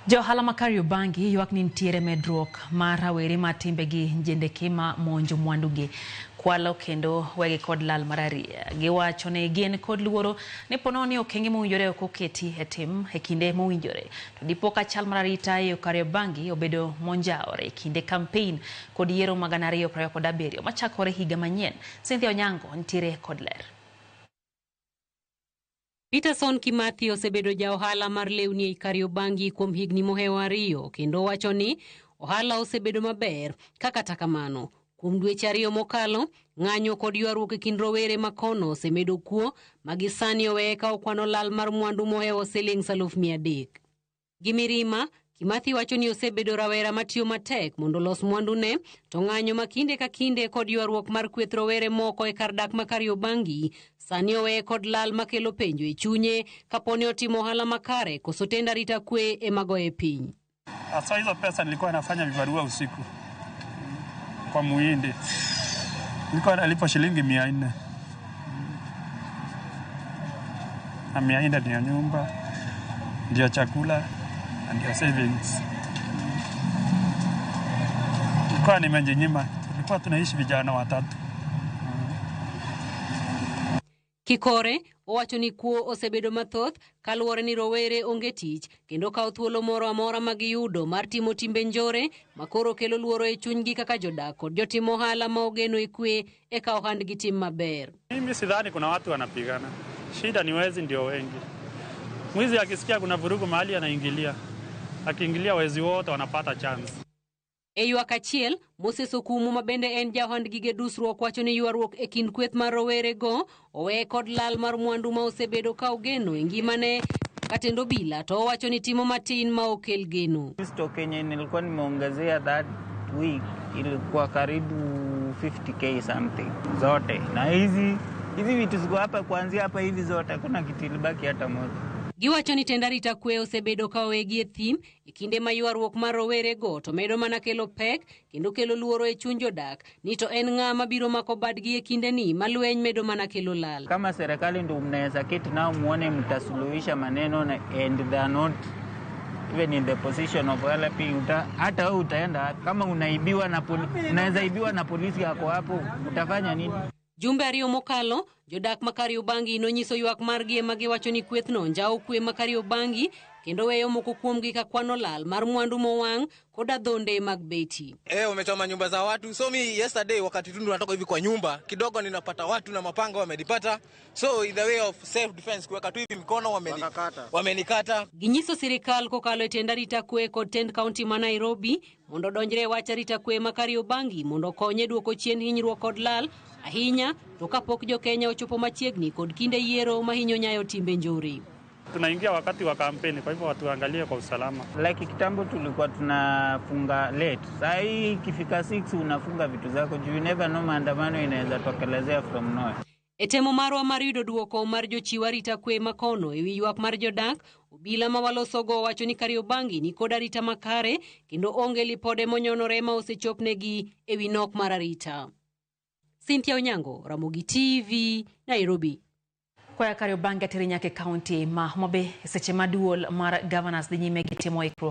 Jo ohala ma Kariobangi ywak ni nitiere medruok mar rawere ma timbegi jendeke ma monjo mwandugi, kwalo kendo wegi kod lal mar ariya. Giwacho ni gin kod luoro ni po nono ni okenge mowinjore ok oketi e tim e kinde mowinjore, to dipo ka chal mar arita e yo Kariobangi obedo monjawore e kinde kampein kod yiero mag 2027 machakore higa manyien. Cynthia Onyango nitiere kod ler. Peterson Kimathi osebedo ja ohala mar lewni ei Kariobangi kuom higni mohewo 2 kendo wacho ni ohala osebedo maber. Ka kata kamano, kuom dweche 2 mokalo, ng'anyo kod ywaruok e kind rowere makono osemedo kuo ma gisani oweye ka okwano lal mar mwandu mohewo siling 300,000. Gi mirima, Kimathi wacho ni osebedo rawera matiyo matek mondo olos mwandune, to ng'anyo ma kinde ka kinde kod ywaruok mar kweth rowere moko e kar dak ma Kariobangi sani oweye kod lal makelo penjo e chunye kapo ni otimo ohala makare koso tend arita kwe ema goye piny. Hasa hizo pesa nilikuwa nafanya vibarua usiku kwa muhindi, nilikuwa nalipa shilingi 400 na 400 ndio nyumba, ndio chakula, ndio savings. Nilikuwa nimejinyima, tulikuwa tunaishi vijana watatu. Kikore owacho ni kuo osebedo mathoth kaluwore ni rowere onge tich kendo kawo thuolo moro amora ma giyudo mar timo timbe njore makoro kelo luoro e chunygi kaka jodak kod jotim ohala ma ogeno e kwe eka ohandgi tim maber. Mimi sidhani kuna watu wanapigana, shida ni wezi ndio wengi. Mwizi akisikia kuna vurugu mahali anaingilia, akiingilia wezi wote wanapata chance. E ywak achiel, Moses Okumu ma bende en jaohand gige dusruok wacho ni ywaruok e kind kweth mar rowerego oweye kod lal mar mwandu ma osebedo ka ogeno e ngimane katendo bila to owacho ni timo matin ma ok kel geno. Stock yenye nilikuwa nimeongezea that week ilikuwa karibu 50k something zote, na hizi vitu ziko hapa kuanzia hapa hivi zote hakuna kitu ilibaki hata moja. Giwacho ni tend arita kwe osebedo ka owegi e thim e kinde ma ywaruok mar rowerego to medo mana kelo pek kendo kelo luoro e chuny jodak ni to en ng'a mabiro mako badgi e kindeni ma lweny medo mana kelo lal. Kama serikali ndio mnaweza keti nao muone mtasuluhisha maneno na, and they are not even in the position of helping. Hata wewe utaenda kama unaibiwa na unaweza ibiwa na polisi yako hapo, utafanya nini? Jumbe 2 mokalo, jodak ma Kariobangi nonyiso ywak margi ema giwacho ni kwethno njawo kwe ma Kariobangi kendo weyo moko kuomgi ka kwano lal mar mwandu mowang' kod adhonde mag beti. Wamechoma nyumba za watu. So mi yesterday wakati tu natoka hivi kwa nyumba kidogo ninapata watu na mapanga wamenipata. So in the way of self defense kuweka tu hivi mikono wamenikata. Ginyiso sirikal kokalo e tend arita kwe kod tend county ma Nairobi mondo odonjre e wach arita kwe ma Kariobangi mondo okonye duoko chien hinyruok kod lal ahinya to kapok jo Kenya ochopo machiegni kod kinde yiero mahinyo nyayo timbe njore. Tunaingia wakati wa kampeni, kwa hivyo watu waangalie kwa usalama. Like kitambo tulikuwa tunafunga late. Saa hii ikifika 6 unafunga vitu zako, you never know maandamano inaweza tokelezea from nowhere. E temo marwa mar yudo duoko mar jochiw arita kwe makono ewi ywak mar jodak, obila ma walosogo wacho ni Kariobangi ni kod arita makare kendo onge lipode monyonore ma osechopnegi ewi nok mar arita. Cynthia Onyango, Ramogi TV, Nairobi. Kwaya Kariobangi ateri nyaka e kaunti ma Homa Bay seche ma duol mar governors dhi nyime gi timo ikruok.